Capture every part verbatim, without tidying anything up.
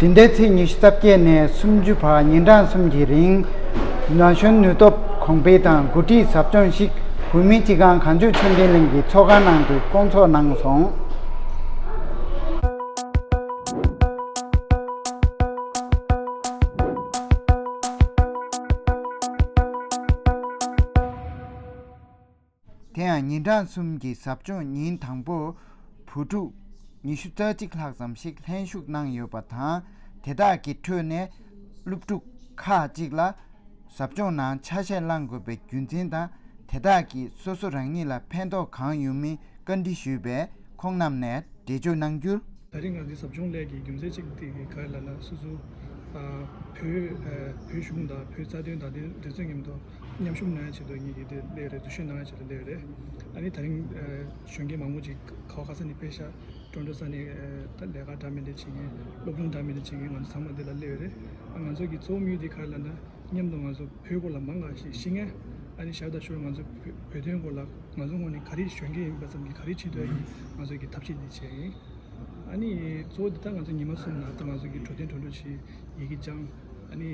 འཛིན་གྲྭའི་ཚེས་ཉི་ཤུ་རྩ་བརྒྱད་ནས་སུམ་ཅུ་བར་ཉིན་གྲངས་གསུམ་གྱི་རིང་ན་གཞོན་ནུས་སྟོབས་གོང་འཕེལ་དང་འགོ་ཁྲིད་ཟབ་སྦྱོང་ཞིག་བོད་མིའི་སྤྱི་ཁང་གངས་ལྗོངས་ཆོས་ལྡན་གླིང་གི་ཚོགས་ཁང་ནང་དུ་བསྐོང་ཚོགས་གནང་སོང་། དེ་ཡང་ཉིན་གྲངས་གསུམ་གྱི་ཟབ་སྦྱོང་ཉིན་དང་པོར་བུ་ཕྲུག་ཉི་ཤུ་རྩ་གཅིག་ལྷག་ཙམ་ཞིག་ལྷན་ཞུགས་གནང་ཡོད་པ་དང་། དེ་དག་གི་ཁྲོད་ནས་སློབ་ཕྲུག་ཁག་ཅིག་ལ་ཟབ་སྦྱོང་ནང་ཆ་ཤས་བླང་དགོས་པའི་རྒྱུ་མཚན་དང་། དེ་དག་གིས་སོ་སོ་རང་ཉིད་ལ་ཕན་ཐོགས་གང་ཡོང་མིན་བཀའ་འདྲི་ཞུས་པས། ཁོང་རྣམས་ནས་འགྲེལ་བརྗོད་གནང་རྒྱུར། ད་རེས་ང་འདི་ཟབ་སྦྱོང་སླད་ཀྱི་རྒྱུ་མཚན་གཅིག་དེ་ག་རེ་ལབ་ན། སོ་སོ་ཨ་བོད་ཨ་བོད་གཞུང་དང་བོད་རྩ་དོན་དང་དེ་དེ་ཚོའི་མཉམ་དུ་མཉམ་ཞུགས་གནང་ཡ་ཆེད་དུ་ངེད་ཀྱིས་དེ་སླེབས་རེད། འཛུལ་ཞུགས་གནང་ཡ་ཆེད་དུ་སླེབས་རེད། ཨ་ནི་ད་རིང་ཨ་གཞོན་སྐྱེས་མང་པོ་ཅིག་ག་བ་ག་ས་ནས་ཕེབས་ཤག་ཊོ་རོན་ཊོ་ས་ནས་ཨ་ད་ལས་ཀ་འདྲ་མི་འདྲ་བྱེད་མཁན། སློབ་སྦྱོང་འདྲ་མི་འདྲ་བྱེད་མཁན་ང་ཚོ་ཚང་མ་འདི་ལ་སླེབས་རེད། ཨ་ང་ཚོ་གི་གཙོ་བོ་དམིགས་ཡུལ་དེ་ག་རེ་ལབ་ན། མཉམ་དུ་ང་ཚོ་བོད་སྐོར་ལ་མང་ང་ཞིག་ཤེས་མཁན། ཨ་ནི་ཞར་དང་ཞོར་ང་ཚོ་བོད་བོད་དོན་སྐོར་ལ་ང་ཚོ་སྔོན་ནས་ག་རེ་གཞོན་སྐྱེས་ཡིན་པ་ཙམ་གྱིས་ག་རེ་བྱེད་ཐུབ་ཡ་ཡིན། ང་ཚོ་གི་ཐབས་ཤེས་འདི་བྱས་ཡིན། ཨ་ནི་གཙོ་བོ་འདི་ལྟར་ང་ཚོ་ཉི་མ་གསུམ་ནང་ད་ང་ཚོ་གི་འགྲོ་དོན་གྲོས་འགྲོ་བྱས། ཡི་གེ་སྦྱངས། ཨ་ནི་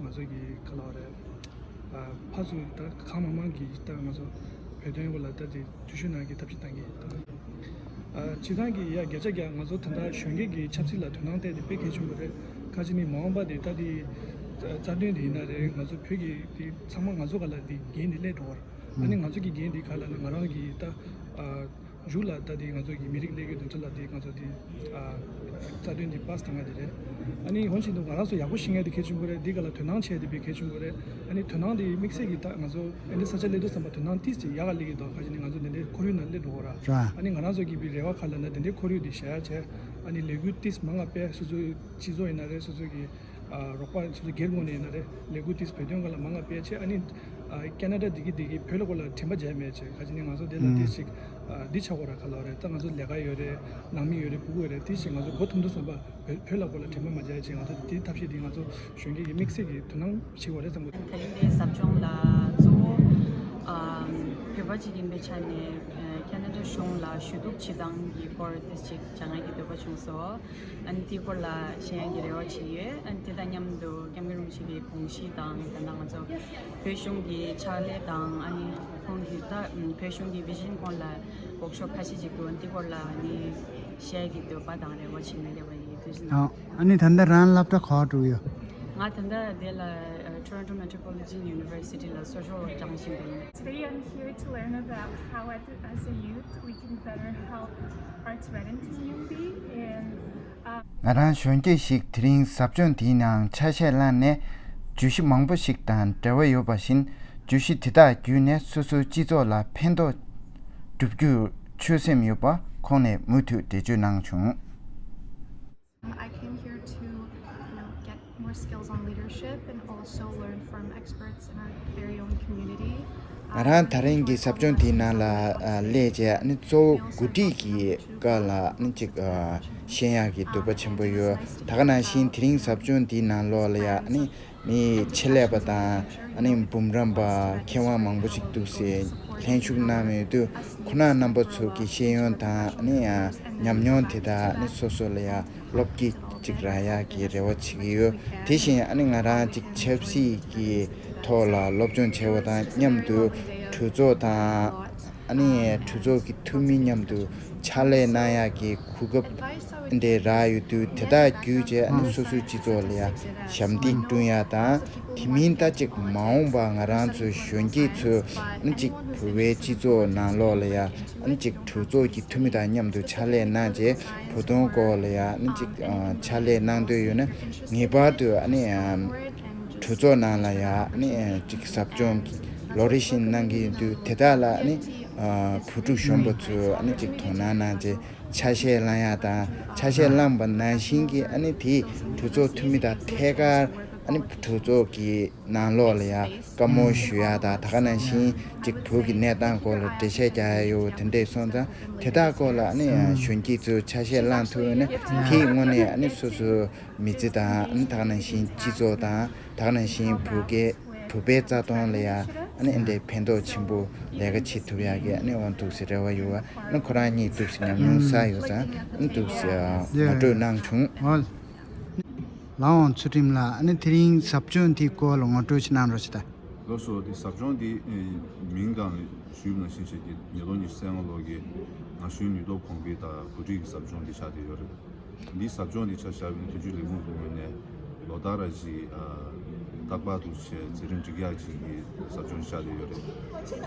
ང་ཚོ་གི་ག་ལབ་རེད། ཨ་ཕར་ཚུར་ད་གང་མང་མང་གི་ད་ང་ཚོ་བོད་དོན་སྐོར་ལ་ད་དེ་འཛུལ་ཞུགས་གནང་གི་ཐབས་ཤེས་གཏང་གི་ཡིན། ཨ་སྤྱིར་བཏང་གི་ཡ་བརྒྱ་ཆ་བརྒྱ་ང་ཚོ་ད་ལྟ་གཞོན་སྐྱེས་ཀྱི་ཆབ་སྲིད་ལ་དོ་སྣང་སྟེར་དེ་དཔེ་གལ་ཆེན་པོ་རེད། ཁ་ཅིག་ནི་མ་འོངས་པ་དེ་ད་དེ་རྩ་དོན་དེ་ཡིན་ན་རེད། ང་ཚོ་བོད་ཀྱི་དེ་ཚང་མ་ང་ཚོ་ག་ལ་དེ་འགན་དེ་སླེབས་འགྲོ་བར། ཨ་ནི་ང་ཚོ་གི་འགན་དེ་ག་ལ་ནི་ང་རང་གི་ད་ཨ་གཞུག་ལ་ད་དེ་ང་ཚོ་གི་མི་རིགས་སླེབས་ཡོད་དེ་ཚོ་ལ་དེ་ང་ཚོ་དེ་ཨ་རྩ་དོན་དེ་པཱ་སི་གཏང་ཡ་དེ་རེད། ཨ་ནི་འོན་ཀྱང་དུ་ང་རང་ཚོ་ཡག་པོ་ཤེས་མཁན་དེ་གལ་ཆེན་པོ་རེད། དེ་ག་ལ་དོ་སྣང་བྱས་དེ་དཔེ་གལ་ཆེན་པོ་རེད། ཨ་ནི་དོ་སྣང་དེ་དམིགས་བསལ་གྱི་ད་ང་ཚོ་ཨ་ནི་ས་ཆ་སླེབས་དུས་ཙམ་པ་དོ་སྣང་ཏིས་ཅིག་ཡག་ག་སླེབས་ཀྱི་འདུག་ཁ་ཅིག་ནི་ང་ཚོ་དེ་འདྲའི་ཁོར་ཡུག་ནང་སླེབས་འགྲོ་གི་ར། ར། ཨ་ནི་ང་རང་ཚོ་གི་བི་རེ་བ་ག་ལ་ན་དེ་འདྲའི་ཁོར་ཡུག་དེ་གཞི་བྱས། ཨ་ནི་ལས་འགུལ་ཏིས་མང་ང་སྤེལ། སོ་སོའི་སྤྱི་ཚོགས་ཡིན་ན་རེད། སོ་སོ་གི་ཨ་རོགས་པ་སོ་སོ་སྒེར་ངོས་ནས་ཡིན་ན་རེད། ལས་འགུལ་ཏིས་བོད་དོན་སྐོར་ལ་མང་ང་སྤེལ་བྱས། ཨ་ནི་ཨ་ཁེ་ན་ཌ་འདི་གི་འདི་གི་བོད་ལ་སྐོར་ལ་དྲན་པ་བརྗེད་མེད་བྱས། ཁ་ཅིག་ནི་ང་ཚོ་འདི་ལ་ཏིས་ཅིག་ཨ་འདི་ཆགས་དགོས་ར། ག་ལ་རེད། ད་ང་ཚོ་ལས་ཀ་ཡོད་རེད། ནང་མི་ཡོད་རེད། ཕྲུ་གུ་ཡོད་རེད། ཏིས་ཅིག་ང་ཚོ་མགོ་འཐོམ་དུས་ཙམ་པ་བོད་བོད་ལ་སྐོར་ལ་དྲན་པ་མ་བརྗེད་བྱས། ང་ཚོ་དེའི་ཐབས་ཤེས་འདི་ང་ཚོ་གཞོན་སྐྱེས་ཀྱི་དམིགས་བསལ་གྱི་དོ་སྣང་བྱེད་དགོས་རེད་བསམ་གི་འདུག་ད་རིང་འདིའི་ཟབ་སྦྱོང་ལ་གཙོ་བོ་ཨམ་བོད་པ་ཅིག་ཡིན་པའི་ཆ་ནས་ཨ་ཁེ་ན་ཌ་གཞུང་ལ་ཞུ་གཏུག་བྱེད་སྟངས་ཀྱི་སྐོར་དེ་ཅིག་སྦྱང་ཡག་གི་འདོད་པ་བྱུང་སོང་། ཨ་ནི་དེའི་སྐོར་ལ་བཤད་ཡག་གི་རེ་བ་བྱེད་ཀྱི་ཡོད། ཨ་ནི་དེ་དང་མཉམ་དུ་སྐྱབས་མགོན་རིན་པོ་ཆེ་གི་དགོངས་གཞི་དང་། ད་ལྟ་ང་ཚོ་བོད་གཞུང་གི་ཕྱག་ལས་དང་། ཨ་ནི་ཁོང་གི་ད་བོད་གཞུང་གི་བི་ཞན་སྐོར་ལ་ཝོག་ཤོབ་ཁ་ཤས་ཅིག་འདུག་ཨ་ནི་དེའི་སྐོར་ལ་ཨ་ནི་བཤད་ཡག་གི་འདོད་པ་དང་རེ་བ་བྱེད་མི་རེ་བ་ཡིན། དུས་ཚོད་ནང་། ཨ་ནི་ད་ལྟ་རང་སློབ་གྲྭ་ག་པར་འགྲོ་གི་ཡོད། ང་ད་ལྟ་དེ་ལ་ཨ་Toronto Metropolitan University ལ་social work སྦྱང་བཞིན་པ་ཡིན། Today I'm here to learn about how at- as a youth we can better help our Tibetan community in uh, ང་རང་གཞོན་སྐྱེས་ཤིག་དེ་རིང་ཟབ་སྦྱོང་དེའི་ནང་ཆ་ཤས་བླངས་ནས་བརྗོད་གཞི་མང་པོ་ཞིག་དང་འབྲེལ་བ་ཡོད་པ་བཞིན། བརྗོད་གཞི་དེ་དག་བརྒྱུད་ནས་སོ་སོའི་སྤྱི་ཚོགས་ལ་ཕན་ཐོགས་སྒྲུབ་རྒྱུར་ཆོད་སེམས་ཡོད་པ་ཁོང་ནས་མུ་མཐུད་འགྲེལ་བརྗོད་གནང་བྱུང་། I came here to, you know, get more skills on leadership and also learn from experts in our very own community. ང་རང་ད་རིང་གི་ཟབ་སྦྱོང་དེའི་ནང་ལ་ཨ་སླེབས་རྗེས་ཨ་ནི་གཙོ་བོ་འགོ་ཁྲིད་ཀྱི་སྐོར་ལ་ཨ་ནི་ཅིག་ཨ་ཤེས་ཡག་གི་འདོད་པ་ཆེན་པོ་ཡོད། ད་ག་ནང་བཞིན་དེ་རིང་ཟབ་སྦྱོང་དེའི་ནང་ལོགས་ལ་ཡ་ཨ་ནི་མི་ཆེད་ལས་པ་དང་ཨ་ནི་འབུམ་རམས་པ་མཁས་དབང་མང་པོ་ཞིག་འདུག་སེ་ལྷན་ཞུགས་གནང་ཡོད་དུས། ཁོང་རྣམ་པ་ཚོ་གི་ཤེས་ཡོན་དང་ཨ་ནི་ཨ་ཉམས་མྱོང་དེ་དག་ཨ་ནི་སོ་སོ་ལ་ཡ་སློབ་སྐྱེས་ཅིག་རག་ཡག་གི་རེ་བ་བྱེད་ཀྱི་ཡོད། དེ་བཞིན་ཨ་ནི་ང་རང་ཅིག་ཆབ་སྲིད་ཀྱི་ཐོག་ལ་སློབ་སྦྱོང་བྱས་པ་དང་མཉམ་དུ་གྲོས་ཚོགས་དང་ཨ་ནི་གྲོས་ཚོགས་ཀྱི་འཐུས་མི་མཉམ་དུ་ཕྱག་ལས་གནང་ཡག་གི་གོ་སྐབས་འདི་རག་ཡོད་དུས། དེ་དག་བརྒྱུད་བྱས་ཨ་ནི་སོ་སོའི་སྤྱི་ཚོགས་ལ་ཡ་ཞབས་འདེགས་བསྐྲུན་ཡག་དང་། དེ་མིན་ད་ཅིག་མ་འོངས་པ་ང་རང་ཚོའི་གཞོན་སྐྱེས་ཚོས་ཨ་ནི་ཅིག་བོད་པའི་སྤྱི་ཚོགས་ནང་ལོགས་ལ་ཡ་ཨ་ནི་ཅིག་གྲོས་ཚོགས་ཀྱི་འཐུས་མི་དང་མཉམ་དུ་ཕྱག་ལས་གནང་རྗེས་བོད་དོན་སྐོར་ལ་ཡ་ཨ་ནི་ཅིག་ཨ་ཕྱག་ལས་གནང་འདོད་ཡོད་ན་ངེས་པར་དུ་ཨ་ནི་ཨ་གྲོས་ཚོགས་ནང་ལ་ཡ་ཨ་ནི་ཨ་ཅིག་ཟབ་སྦྱོང་གི་ལོ་རེ་བཞིན་གནང་གི་ཡོད་དུས། དེ་དག་ལ་ཨ་ནི་ཨ་བུ་ཕྲུག་གཞོན་པ་ཚོས་ཨ་ནི་ཅིག་དོ་སྣང་གནང་རྗེས་ཆ་ཤས་བླང་ཡག་དང་། ཆ་ཤས་བླངས་པ་ནང་བཞིན་གྱི་ཨ་ནི་དེའི་གྲོས་ཚོགས་འཐུས་མི་དང་ཐད་ཀར་ཨ་ནི་གྲོས་ཚོགས་ཀྱི་ནང་ལོགས་ལ་ཡ་བཀའ་མོལ་ཞུ་ཡག་དང་། ད་ག་ནང་བཞིན་ཅིག་བོད་ཀྱི་གནས་སྟངས་སྐོར་ལ་འགྲེལ་བཤད་རྒྱག་ཡག་ཡོད་དེ་འདྲས་སོང་ཙང་། དེ་དག་སྐོར་ལ་ཨ་ནི་གཞོན་སྐྱེས་ཚོས་ཆ་ཤས་བླངས་ཐུབ་ཡོད་ན་དེའི་དངོས་གནས་ཨ་ནི་སོ་སོའི་མི་ཚེ་དང་། ཨ་ནི་ད་ག་ནང་བཞིན་སྤྱི་ཚོགས་དང་། ད་ག་ནང་བཞིན་བོད་སྐད་བོད་པའི་རྩ་དོན་ལ་ཡ་ཨ་ནི་ཨ་འདྲས་ཕན་ཐོགས་ཆེན་པོ་ལས་ཀ་བྱེད་ཐུབ་ཡག་གི་ཨ་ནི་འོང་འདུག་སེ་རེ་བ་ཡོད། ཨ་ནི་ཁོ་རང་གཉིས་འདུག་སེ་ཉམས་མྱོང་བསགས་ཡོད་ཙང་ཨ་ནི་འདུག་སེ་ངོ་སྤྲོད་གནང་བྱུང་། ལགས་འོང་ཚུལ་ཁྲིམས་ལགས། ཨ་ནི་དེ་རིང་ཟབ་སྦྱོང་དེའི་སྐོར་ལ་ངོ་སྤྲོད་ཅིག་གནང་རོགས་ཞུ་ད། ལགས་སོ། དེ་ཟབ་སྦྱོང་དེ་ཨེ་མིང་གང་ཞུས་པ་ནང་བཞིན་བྱས་ཀྱི་ཉིས་སྟོང་ཉི་ཤུ་རྩ་ལྔ་ལོ་གི་ན་གཞོན་ནུས་སྟོབས་གོང་འཕེལ་དང་གོ་སྒྲིག་གི་ཟབ་སྦྱོང་དེ་ཆགས་བསྡད་ཡོད་རེད། འདི་ཟབ་སྦྱོང་འདི་ཆ་བཞག་པ་ཡིན་ན་དོན་གཅོད་ལས་ཁུངས་ཀྱི་ངོས་ནས་ལོ་ལྟར་ར་ཅིག་ཨ་རྟག་པར་དུ་བྱས་མཛད་རིམ་སྒྲིག་ཡག་ཅིག་གི་ཟབ་སྦྱོང་ཆགས་བསྡད་ཡོད་རེད།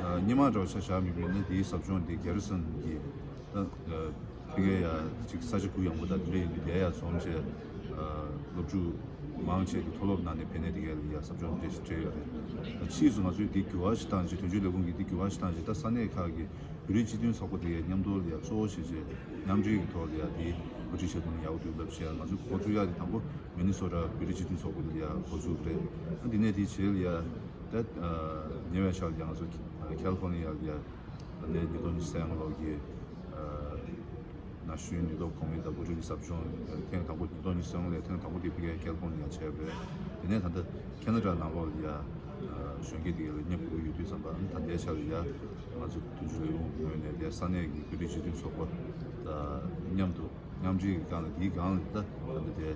ཨ་སྔོན་མ་འདྲ་བ་ཆ་བཞག་མི་དགོས་ན་འདིའི་ཟབ་སྦྱོང་འདི་རྒྱལ་རབས་སོན་གྱི་ཨ་ཕ་གིར་ཡ་ཅིག་ས་ཆ་གུ་ཡངས་པོ་དང་དེ་འདྲ་ཡིན་དུས་དེར་ཡ་འཛོམས་བྱས་ཨ་སློབ་ཕྲུག་མང་ཆེ་གི་མཐོ་སློབ་ནང་ནས་ཕེབས་ནས་དེ་གའི་ལ་ཡ་ཟབ་སྦྱོང་འདི་འདྲ་ཞིག་སྤྲད་ཡོད་རེད། ད་ཕྱིས་སུ་ང་ཚོས་འདི་འགྱུར་བ་ཞིག་བཏང་རྗེས་དོན་གཅོད་ལས་ཁུངས་ཀྱིས་འདི་འགྱུར་བ་ཞིག་བཏང་རྗེས་ད་ས་གནས་ཁག་གི་བོད་རིགས་སྤྱི་མཐུན་ཚོགས་པ་དེ་ཡང་མཉམ་དུ་ལ་ཡང་གཙོ་བོ་བྱས་བྱས་མཉམ་འབྲེལ་གྱི་ཐོག་ལ་ཡང་དེ་གོ་སྒྲིག་བྱས་ཐུབ་ན་ཡག་པོ་འདུག་ལབ་བྱས་ང་ཚོ་འགོ་བཙུགས་ཡག་དེ་དང་པོ་མི་ནི་སོ་ཊ་བོད་རིགས་སྤྱི་མཐུན་ཚོགས་པ་ལ་ཡང་འགོ་བཙུགས་རེད། ཨ་འདི་ནས་དེ་བྱས་ལ་ཡང་ད་ཉེ་བའི་ཆར་ལ་ཡང་ང་ཚོ་ཁེ་ལི་ཕོར་ནི་ཡ་ལ་ཡང་ད་ལྟའི་ཉིས་སྟོང་ཉི་ཤུ་རྩ་ལྔ་ལོ་གི་ན་གཞོན་ནུས་སྟོབས་གོང་འཕེལ་དང་འགོ་ཁྲིད་ཀྱི་ཟབ་སྦྱོང་ཐེངས་དང་པོ་ཉིས་སྟོང་ཉི་ཤུ་རྩ་ལྔ་ལོའི་ཐེངས་དང་པོ་དེ་ཕ་གིའི་ཁེ་ལི་ཕོར་ནི་ཡ་བྱས་པ་རེད། དེ་ནས་ད་ལྟ་ཁེ་ན་ཌ་ནང་ལོགས་ལ་ཡ་གཞོན་སྐྱེས་དེ་ག་ལ་མཉམ་དུ་ཡོད་དུས་ཙམ་པ་ད་ལྟའི་ཆར་ལ་ཡ་ང་ཚོ་དོན་གཅོད་ལས་ཁུངས་ངོས་ནས་དེ་ས་གནས་ཀྱི་བོད་རིགས་སྤྱི་མཐུན་ཚོགས་པ་དང་མཉམ་དུ་མཉམ་འབྲེལ་གྱི་སྒང་ལ་དེའི་སྒང་ལ་ད་ད་ལྟ་དེ་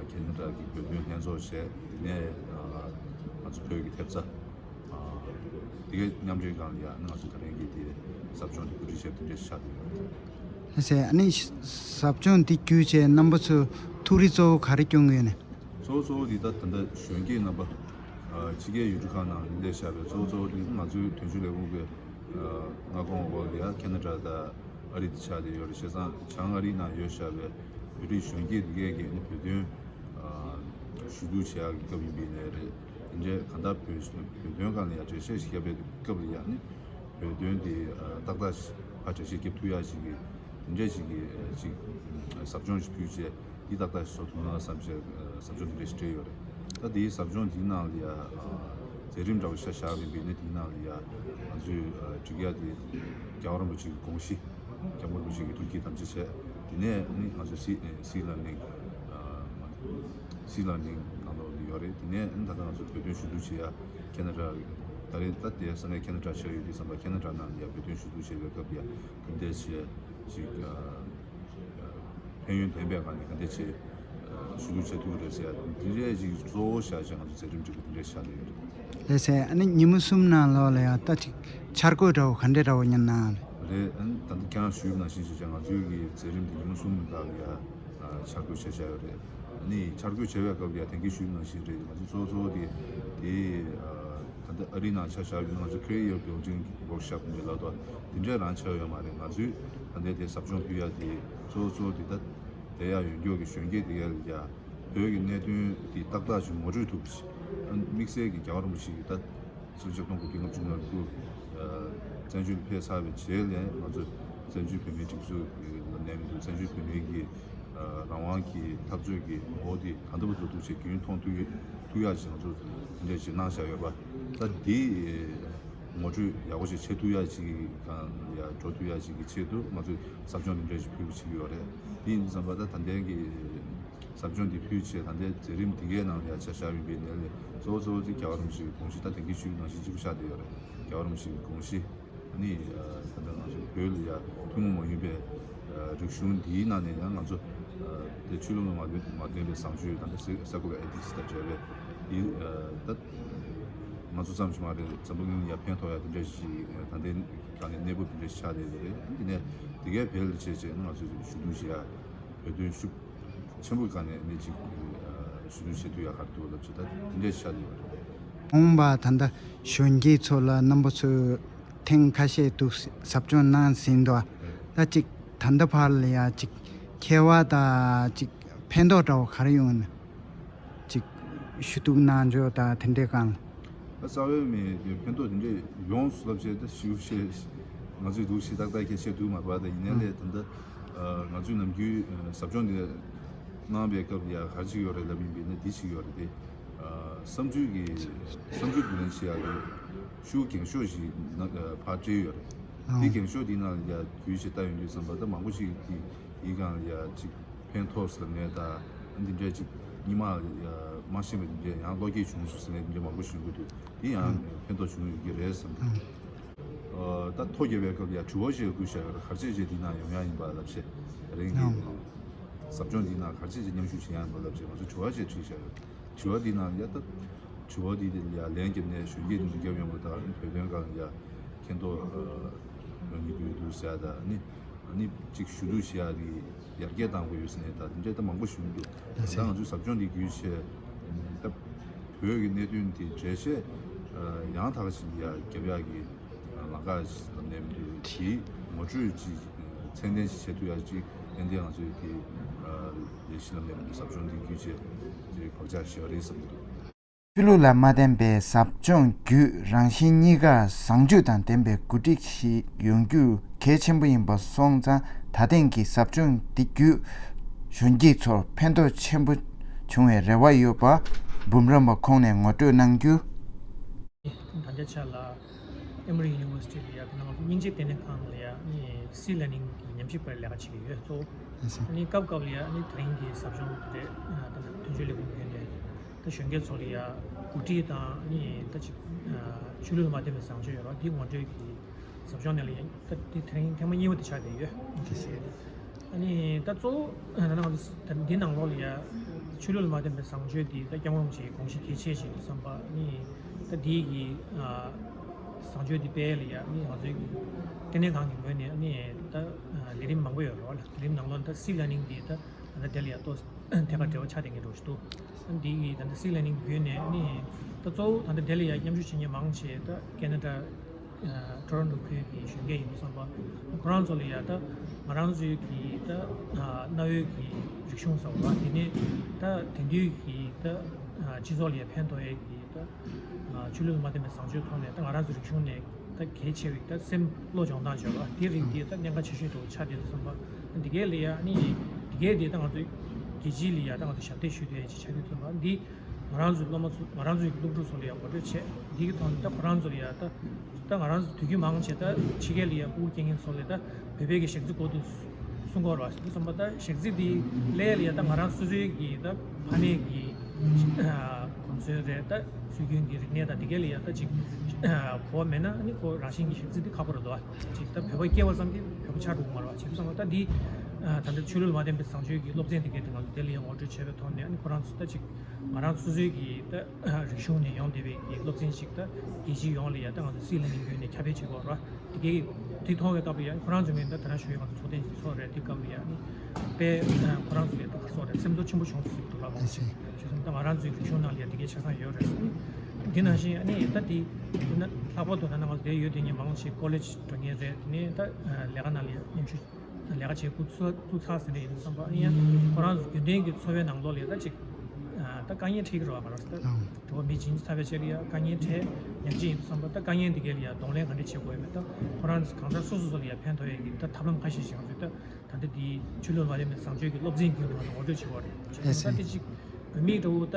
ཁེ་ན་ཌ་གི་བོད་དོན་ལྷན་ཚོགས་བྱས། དེ་ནས་ང་ཚོ་བོད་ཀྱི་ཐེབས་རྩ་དེ་གའི་མཉམ་འབྲེལ་སྒང་ལ་ཡ་ང་ཚོ་ད་རིང་གི་དེ་ཟབ་སྦྱོང་དེ་གོ་སྒྲིག་བྱས་དེ་འདྲ་ཆགས་བསྡད་ཡོད་རེད། ལགས་སེ། ཨ་ནི་ཟབ་སྦྱོང་འདི་བརྒྱུད་བྱས་རྣམ་པ་ཚོས་ཐུགས་རེ་གཙོ་བོ་ག་རེ་སྐྱོན་གྱི་ཡོད་ནས། གཙོ་བོ་གཙོ་བོ་འདི་ད་ད་ལྟ་གཞོན་སྐྱེས་རྣམ་པ་ཕྱི་རྒྱལ་ཡུལ་གྲུ་ཁག་ནང་སླེབས་བཞག་པའི་གཙོ་བོ་གཙོ་བོ་འདི་ང་ཚོའི་དོན་གཅོད་ལས་ཁུངས་ཀྱི་མངའ་ཁོངས་འོག་ལ་ཡ་ཁེ་ན་ཌ་དང་ཨ་རི་དེ་ཆགས་བསྡད་ཡོད་རེད། བྱས་ཙང་བྱང་ཨ་རི་ནང་ཡོད་བཞག་པའི་བོད་རིགས་གཞོན་སྐྱེས་འདི་གས་ཀྱིས་ནི་བོད་དོན་ཞུ་གཏུག་བྱེད་ཡག་གི་སྐབས་ཡིན་པའི་ནས་རེད། དེ་འདྲའི་གང་ལྟར་བོད་བོད་དོན་སྒང་ལ་ཡང་འགྲེལ་བཤད་ཞིག་བརྒྱབ་པའི་སྐབས་ལ་ཡང་ནི་བོད་དོན་དེ་ཏག་ཏག་ཞིག་ཕར་འགྲེལ་བཤད་བརྒྱབ་ཐུབ་ཡག་ཅིག་གི་དེ་འདྲའི་ཞིག་གི་ཅིག་ཟབ་སྦྱོང་ཞིག་ཕུལ་བྱས་འདི་ཏག་ཏག་ཞིག་བཟོ་ཐུབ་ན་བསམ་བྱས་ཟབ་སྦྱོང་དེ་འདྲ་ཞིག་སྤྲད་ཡོད་རེད། ད་དེའི་ཟབ་སྦྱོང་དེའི་ནང་ལ་ཡང་མཛད་རིམ་འདྲ་བོ་ཤ་ཤ་རིམ་པས་ནི་དེའི་ནང་ལ་ཡང་ང་ཚོས་སྒྲིག་ཡག་དེ་རྒྱལ་བ་རིན་པོ་ཆེའི་དགོངས་གཞི། སྐྱབས་མགོན་རིན་པོ་ཆེ་གིས་ཐུགས་བསྐྱེད་དམ་བཅའ་བྱས། དེ་ནས་ནི་ང་ཚོ་སི་སི་ལར་ནིང་སི་ལར་ནིང་ནང་ལོགས་ལ་ཡོད་རེད། དེ་ནས་ནི་ད་ལྟ་ང་ཚོ་བོད་དོན་ཞུ་གཏུག་བྱེད་ཡ་ཁེ་ན་ཌ་ད་རེས་ད་ལྟའི་ས་གནས་ཁེ་ན་ཌ་ཆགས་ཡོད་དུས་ཙམ་པ་ཁེ་ན་ཌ་ནང་ལ་ཡ་བོད་དོན་ཞུ་གཏུག་བྱེད་པའི་སྐབས་ཡ་ག་འདྲ་བྱས་ཅིག་ཕན་ཡོན་ལྡན་པའི་སྒང་ནས་ག་འདྲ་བྱས་ཞུ་གཏུག་བྱེད་ཐུབ་ཀྱི་རེད་ཟེར་ཡ་འདི་འདྲའི་ཅིག་གཙོ་བོ་བཞག་བྱས་ང་ཚོ་མཛད་རིམ་སྒྲིག་པ་འདི་འདྲ་ཆགས་བསྡད་ཡོད་རེད། ལགས་སེ། ཨ་ནི་ཉིན་མོ་གསུམ་ནང་ལོགས་ལ་ཡང་ད་ཅིག་འཆར་འགོད་འདྲ་བོ་ག་འདྲ་འདྲ་བོ་གཉེར་གནང་རེད། རེད། ཨ་ནི་ད་ལྟ་ཁྱེད་རང་ཞུས་པ་ནང་བཞིན་བྱས་བྱས་ང་ཚོའི་གི་མཛད་རིམ་འདི་ཉིན་མོ་གསུམ་གི་སྐབས་ལ་ཡང་འཆར་འགོད་བྱས་བཞག་ཡོད་རེད། ཨ་ནི་འཆར་འགོད་བྱས་པའི་སྐབས་ལ་ཡང་དེང་གི་ཞུས་པ་ནང་བཞིན་རེད། ང་ཚོ་གཙོ་བོ་གཙོ་བོ་དེ་དེ་ད་ལྟ་ཨ་རིའི་ནང་ཆ་བཞག་ཡོད་ན་ང་ཚོ་Career Building Workshop འདྲ་ལབ་དོ་དེ་འདྲའི་རང་ཆགས་ཡོད་མ་རེད། ང་ཚོས་ད་ལྟའི་དེ་ཟབ་སྦྱོང་ཕུལ་ཡ་དེ་གཙོ་བོ་གཙོ་བོ་དེ་ད་དེ་ཡ་ཡོད་མཁན་གྱི་གཞོན་སྐྱེས་དེ་ག་ལ་ཡ་བོད་ཀྱི་གནད་དོན་དེ་ཏག་ཏག་ཅིག་ངོ་སྤྲོད་ཐུབ་པ་ཞིག་དམིགས་བསལ་གྱི་རྒྱལ་བ་རིན་པོ་ཆེ་གིས་ད་ཕྱི་ལོ་ཆིག་སྟོང་དགུ་བརྒྱ་ལྔ་བཅུ་ང་དགུ་བཙན་བྱོལ་ཕེབས་ཚར་བའི་རྗེས་ལ་ང་ཚོ་བཙན་བྱོལ་བོད་མིའི་སྒྲིག་འཛུགས་ལ་ནས་མི་འདུག་བཙན་བྱོལ་བོད་མིའི་གི་རང་དབང་གི་འཐབ་རྩོད་ཀྱི་ངོ་བོ་དེ་གང་ལྟ་བུ་ཐུབ་ཐུབ་ཅིག་རྒྱུན་མཐོང་ཐུབ་ཐུབ་ཡག་ཅིག་ང་ཚོ་དེ་འདྲ་ཞིག་གནང་བཞག་ཡོད་པ། ད་འདི་ངོ་སྤྲོད་ཡག་པོ་ཞིག་བྱེད་ཐུབ་ཡག་ཅིག་གང་ཡ་འགྲོ་ཐུབ་ཡག་ཅིག་གི་ཆེད་དུ་ང་ཚོས་ཟབ་སྦྱོང་འདི་འདྲ་ཞིག་ཕུལ་གྱི་ཡོད་རེད། དེ་ཡིན་དུས་ཙམ་པ་ད་ད་ལྟའི་གི་ཟབ་སྦྱོང་འདི་ཕུལ་བྱས་ད་ལྟའི་མཛད་རིམ་འདི་གའི་ནང་ལ་ཡ་ཆ་བཞག་ཡིན་པའི་ནས་ལས་གཙོ་བོ་གཙོ་བོ་དེ་རྒྱལ་བ་རིན་པོ་ཆེའི་དགོངས་གཞི་ད་དེང་གི་ཞུས་ནང་བཞིན་གཅིག་པུ་ཆགས་བསྡད་ཡོད་རེད། རྒྱལ་བ་རིན་པོ་ཆེའི་དགོངས་གཞི་ཨ་ནི་ད་ལྟ་ང་ཚོ་བོད་ལ་ཡ་ཐུན་མོང་མ་ཡིན་པའི་རིག་གཞུང་འདིའི་ནང་ནས་ཡང་ང་ཚོ་དེ་ཆོས་ལུགས་ལ་མ་མ་ལྡན་པའི་བཟང་སྤྱོད་ད་ལྟ་Secular Ethics དང་འབྲེལ་བའི་འདི་ད་ང་ཚོ་ཙམ་ཞིག་མ་རེད། འཛམ་བུ་གླིང་ལ་ཡ་ཕན་ཐོགས་ཡ་དེ་འདྲ་ཞིག་ད་ལྟའི་ག་ནས་གནས་བབ་དེ་འདྲ་ཞིག་ཆགས་བསྡད་ཡོད་རེད། འདི་ནས་དེ་གའི་བེད་ལ་བྱས་བྱས་ང་ཚོས་ཞུ་གཏུག་བྱེད་ཡ་བོད་དོན་ཤུགས་ཆེན་པོའི་སྒང་ནས་ནི་ཅིག་ཞུ་གཏུག་བྱེད་ཐུབ་ཡག་ག་རེ་འདུག་ལབ་ཅིག་ད་དེ་འདྲས་ཆགས་ཡོད་རེད། འོངས་པ་ད་ལྟ་གཞོན་སྐྱེས་ཚོ་ལ་རྣམ་པ་ཚོས་ཐེངས་ཁ་ཤས་འདུག་ཟབ་སྦྱོང་གནང་ཟིན་འདུག་ད་ཅིག་ད་ལྟ་བར་ལ་ཡ་ཅིག་ཁྱད་པར་དང་ཅིག་ཕན་ཐོགས་འདྲ་བོ་ག་རེ་ཡོང་ན། ཅིག་ཞུ་གཏུག་གནང་འཇོག་དང་དེ་འདྲའི་སྒང་ལ། ད་རྩ་བའི་མི་ཕན་ཐོགས་དེ་འདྲས་ཡོངས་སུ་ལབ་བྱས་ད་ཞུ་བཤད་ང་ཚོས་འདུག་ཞེ་ཏག་ཏག་ཁྱད་ཆོས་འདུག་མ་པ་ད་ཡིན་ནའི་ལས་ད་ལྟ་ང་ཚོས་ནམ་རྒྱུན་ཟབ་སྦྱོང་འདི་གནང་བའི་སྐབས་ལ་ཡ་ག་རེ་ཅིག་ཡོད་རེད་ལབ་ཡིན་པས་ན་འདི་ཞིག་ཡོད་རེད་དེ། བསམ་ཚུལ་གྱི་བསམ་ཚུལ་བསྡུ་ལེན་བྱེད་ཡག་གི་ཤུགས་རྒྱང་ཤོས་ཤིག་ཕར་སྤྲད་ཡོད་རེད། དེ་རྒྱང་ཤོས་དེའི་ནང་ལ་ཡ་རྒྱུས་ཤིག་ལྟ་ཡོང་དུས་ཙམ་པ་ད་མང་པོ་ཞིག་གིས་དེའི་སྒང་ལ་ཡ་ཅིག་ཕན་ཐོགས་ཟེར་ནས་ད་འདི་འདྲས་ཅིག་སྔོན་མ་མ་ཤེས་པ་འདི་འདྲས་ཡང་བློ་སྐྱེད་བྱུང་སོང་ཟེར་ནས་འདི་འདྲས་མང་པོ་ཞིག་ཡོང་གི་འདུག་དེ་ཡང་ཕན་ཐོགས་བྱུང་ཡོད་ཀྱི་རེད་བསམ་གྱི་འདུག་ད་ཐོ་བརྒྱབ་པའི་སྐབས་ལ་ཡ་དྲི་བ་ཞིག་བསྐུར་བཞག་ཡོད་རེད། ག་རེ་བྱས་བྱས་འདི་ནང་ཡོང་ཡག་ཡིན་པ་ལབ་བྱས་རིང་གི་ཟབ་སྦྱོང་འདིའི་ནང་ག་རེ་བྱས་ཀྱི་མཉམ་ཞུགས་བྱེད་ཡ་ཡིན་པ་ལབ་བྱས་ང་ཚོ་དྲི་བ་བཅས་དྲིས་བཞག་ཡོད། དྲི་བ་འདིའི་ནང་ཡ་ད་དྲི་བ་འདི་ལ་ཡ་ལན་བརྒྱབ་ནས་གཞོན་སྐྱེས་འདི་ཚོ་བརྒྱབ་ཡོང་བ་དང་བོད་དོན་སྒང་ལ་ཡ་མཁྱེན་རྟོགས་ཡོང་གི་འདུག་འདུག་ཟེར་ཡ་ད་ནི། ཨ་ནི་གཅིག་ཞུ་གཏུག་བྱེད་ཡག་དེ་ཡར་རྒྱས་གཏང་དགོས་ཡོད་ཟེར་ནས་ད་དེ་འདྲའི་ད་མང་པོ་ཞུ་གི་འདུག་ད་ལྟ་ང་ཚོས་ཟབ་སྦྱོང་འདི་བརྒྱུད་བྱས་ད་བོད་ཀྱི་གནད་དོན་དེ་འགྲེལ་བཤད་ཡང་དག་ཅིག་ཡ་རྒྱབ་ཡག་གི་ལམ་ཁ་ཞིག་ལམ་ནས་མི་འདུག་དེའི་ངོ་སྤྲོད་ཅིག་ཚད་ལྡན་ཞིག་བྱེད་ཐུབ་ཡག་ཅིག་ཏན་ཏན་ང་ཚོས་དེ་ལས་གཞི་ལམ་ནས་མི་འདུག་ཟབ་སྦྱོང་འདི་བརྒྱུད་བྱས་དེ་བག་ཆགས་བཞག་རེད་བསམ་གྱི་འདུག་ཆོས་ལུགས་ལ་མ་བརྟེན་པའི་ཟབ་སྦྱོང་བརྒྱུད་རང་གཞན་གཉིས་ཀར་བཟང་སྤྱོད་དང་ལྡན་པའི་འགོ་ཁྲིད་ཞིག་ཡོང་རྒྱུ་གལ་ཆེན་པོ་ཡིན་པ་སོང་ཙང་ད་ཐེངས་ཀྱི་ཟབ་སྦྱོང་འདི་བརྒྱུད་གཞོན་སྐྱེས་ཚོར་ཕན་ཐོགས་ཆེན་པོ་བྱུང་བའི་རེ་བ་ཡོད་པ་འབུམ་རམས་པ་ཁོང་ནས་ངོ་སྤྲོད་གནང་རྒྱུ། དང་ཆ་ལ་Emory University ལ་ཡ་དེ་ནང་སྙིང་རྗེ་ལྟེ་གནས་ཁང་ལ་ཡ་ནི་སི་ལར་ནིང་གི་ཉམས་ཞིབ་པར་ལས་ཀ་བྱེད་ཀྱི་ཡོད་གཙོ་བོ། ཨ་ནི་སྐབས་སྐབས་ལ་ཡ་ནི་དེ་རིང་གི་ཟབ་སྦྱོང་དེ་རེད་ད་དོན་གཅོད་ལས་ཁུངས་ཀྱི་ནས། ད་གཞོན་སྐྱེས་ཚོ་ལ་ཡ་གོ་སྒྲིག་དང་ནི་ད་ཅིག་ཆོས་ལུགས་ལ་མ་བརྟེན་པའི་བཟང་སྤྱོད་ཡོད་རོགས་འདི་ངོ་སྤྲོད་ཀྱི་ཟབ་སྦྱོང་ནང་ལ་ཡ་ད་འདི་དེ་རིང་ཐེངས་མ་གཉིས་པ་དེ་ཆགས་བསྡད་ཡོད། ཨ་ནི་ད་གཙོ་བོ་ད་ནང་ད་འདི་ནང་ལོགས་ལ་ཡ་ཆོས་ལུགས་ལ་མ་བརྟེན་པའི་བཟང་སྤྱོད་འདི་ད་སྐྱབས་མགོན་རིན་པོ་ཆེའི་དགོངས་གཞི་གལ་ཆེ་ཞིག་ཏུ་བསམ་པ་ཨ་ནི་ད་འདི་གི་བཟང་སྤྱོད་འདི་སྤེལ་ལ་ཡ་ཨ་ནི་ང་ཚོའི་གི་ལྟེ་གནས་ཁང་གི་ངོས་ནས་ཨ་ནི་ད་ལས་རིམ་མང་པོ་ཡོད་རོགས་ལ་ལས་རིམ་ནང་ལོགས་ད་སི་ལར་ནིང་འདི་ད་ད་ལྟ་དེ་ལ་ཡ་ཏོ་ཐད་ཀར་འབྲེལ་བ་ཆགས་བསྡད་མཁན་འདྲ་བོ་ཞིག་འདུག་ཨ་འདི་གི་ད་ལྟ་སི་ལར་ནིང་བརྒྱུད་ནས་ཨ་ནི་ད་གཙོ་བོ་ད་ལྟ་དེ་ལ་ཡ་མཉམ་ཞུགས་བྱེད་མཁན་མང་ཆེ་ད་ཀེ་ན་ཌ་ཊོ་རོན་ཊོ་ཁུལ་གྱི་གཞོན་སྐྱེས་ཡིན་དུས་ཙམ་པ་ཁོ་རང་ཚོ་ལ་ཡ་ད་ང་རང་ཚོའི་གི་ད་གནའ་བོའི་གི་རིག་གཞུང་ཟེར་བ་དེ་ནས་ད་དེང་དུས་ཀྱི་ད་སྤྱི་ཚོགས་ལ་ཡ་ཕན་ཐོགས་ཡས་ཀྱི་ད་ཆོས་ལུགས་ལ་མ་བརྟེན་པའི་བཟང་སྤྱོད་ཐོག་ནས་ད་ང་རང་ཚོའི་རིག་གཞུང་ནས། ད་གལ་ཆེ་བའི་ད་སེམས་བློ་སྦྱོང་སྟངས་བྱོས་པ་དེ་རིགས་དེ་ད་གནད་འགག་ཆེ་ཤོས་དུ་ཆགས་བསྡད་དུ་སོང་པ་འདི་གའི་ལ་ཡ་ནི་འདི་གའི་དེ་ད་ང་ཚོའི་རྒྱལ་སྤྱིའི་ལ་ཡ་ད་ང་ཚོ་ཞབས་འདེགས་ཞུ་བསྡད་ཅིག་ཆགས་བསྡད་སོང་པ་འདི་ང་རང་ཚོའི་སློབ་མ་ཚོ་ང་རང་ཚོའི་སློབ་ཕྲུག་ཚོ་ལ་ཡ་ངོ་སྤྲོད་བྱས་འདི་གི་ཐོག་ནས་ད་ཁོ་རང་ཚོ་ལ་ཡ་ད་ད་ང་རང་ཚོ་དུས་རྒྱུན་མང་ཆེ་ད་ཕྱི་རྒྱལ་ལ་ཡ་སྤུ་གུ་སྐྱེ་མཁན་ཚོ་ལ་ད་བོད་པའི་གི་ཞག་རྩི་སྐོར་དུ། གསུང་གི་ཡོད་རེད་བ། དེ་སོང་པ་ད་ཞག་རྩི་འདི་ལས་ལ་ཡ་ད་ང་རང་སོ་སོའི་གི་ད་ཕ་མེས་ཀྱི་གོམས་སྲོལ་རེད་ད་སྲོལ་རྒྱུན་གྱི་རིག་གནས་ད་འདི་ག་ལ་ཡ་ད་ཅིག་གོ་བ་མེད་ན་ནི་ཁོ་རང་བཞིན་གྱི་ཞག་རྩི་འདི་ཁག་པོ་རེད་དོ། ཅིག་ད་བོད་པ་སྐྱེ་བ་ཙམ་གྱིས་བོད་པ་ཆགས་འགྲོ་གི་མ་རེད་བ། བྱས་སོང་པ་ད་འདི་ད་ལྟ་ཆོས་ལུགས་ལ་མ་བརྟེན་པའི་བཟང་སྤྱོད་ཀྱི་སློབ་ཚན་འདི་གའི་ད་ང་ཚོ་དེ་ལ་ཡ་ངོ་སྤྲོད་བྱས་པའི་ཐོག་ནས་ནི་ཁོ་རང་ཚོ་ད་ཅིག་ང་རང་སོ་སོའི་གི་ད་རིག་གཞུང་ནས་ཡོང་བསྡད་པའི་གི་སློབ་ཚན་ཞིག་ད་རྒྱལ་སྤྱི་ཡོངས་ལ་ཡ་ད་ང་ཚོ་སྲིད་བློན་ནས་བརྒྱུད་ནས་ཁྱབ་སྤེལ་བྱེད་དགོས་ར། དེ་གའི་དེ་མཐོང་བའི་སྐབས་ལ་ཡ་ཁོ་རང་ཚོ་ངས་ད་དེ་རང་ཞུ་ཡ་ང་ཚོ་ཚོགས་ཐེངས་ཅིག་ཚོགས་རེད། དེ་སྐབས་ལ་ཡ་ནི་དཔེ་ཁོ་རང་ཚོ་ལ་ད་ག་ཚོགས་རེད་སེམས་ཚོར་ཆེན་པོ་བྱུང་སྲིད་འདུག་ལ་མ་ཞེས་སོང་ད་ང་རང་ཚོའི་རིག་གཞུང་ནང་ལ་ཡ་དེ་གའི་ཆ་ཚང་ཡོད་རེད། དེ་ནང་བཞིན་ཨ་ནི་ད་དེ་དེ་ན་ལྷག་པར་དུ་ད་ནང་ང་ཚོ་དེ་ཡོད་དེ་ཉིན་མང་ཆེ་ཀོ་ལེཇ་འགྲོ་མཁན་རེད། དེ་ནས་ད་ལས་ཀ་ནང་ལ་ཡ་མཉམ་ཞུགས། ལས་ཀ་བྱེད་འགོ་ཚུགས་ཚུགས་ཚར་ཟིན་རེད་ཡིན་བསམ་པ་ཡིན་ཡང་ཁོ་རང་ཚོ་རྒྱུན་ལྡན་གྱི་འཚོ་བའི་ནང་ལོགས་ལ་ད་ཅིག་ད་དཀའ་ངལ་འཕྲད་ཀྱི་རེད་བ། ང་རང་ཚོ་ད་འགྲོ་བ་མི་ཇི་འདྲ་ཚ་བའི་ཆེད་ལ་ཡ་དཀའ་ངལ་འཕྲད་ཉག་གཅིག་ཡིན་བསམ་པ་ད་དཀའ་ངལ་འདི་གས་ལ་ཡ་གདོང་ལེན་ག་འདྲ་བྱེད་དགོས་ཡོད་མེད་ད་ཁོ་རང་ཚོ་གང་ཟག་སོ་སོ་སོ་ལ་ཡ་ཕན་ཐོགས་ཡས་ཀྱི་ད་ཐབས་ལམ་ཁ་ཤས་ཤིག་ང་ཚོས་ད་ད་ལྟ་འདི་ཆོས་ལུགས་མ་རེད་མེད་བཟང་སྤྱོད་ཀྱི་སློབ་ཚན་བརྒྱུད་ནས་ང་ཚོ་ངོ་སྤྲོད་བྱེད་དགོས་རེད། ད་དེ་ཅིག་བུད་མེད་འདྲ་བོ་ད་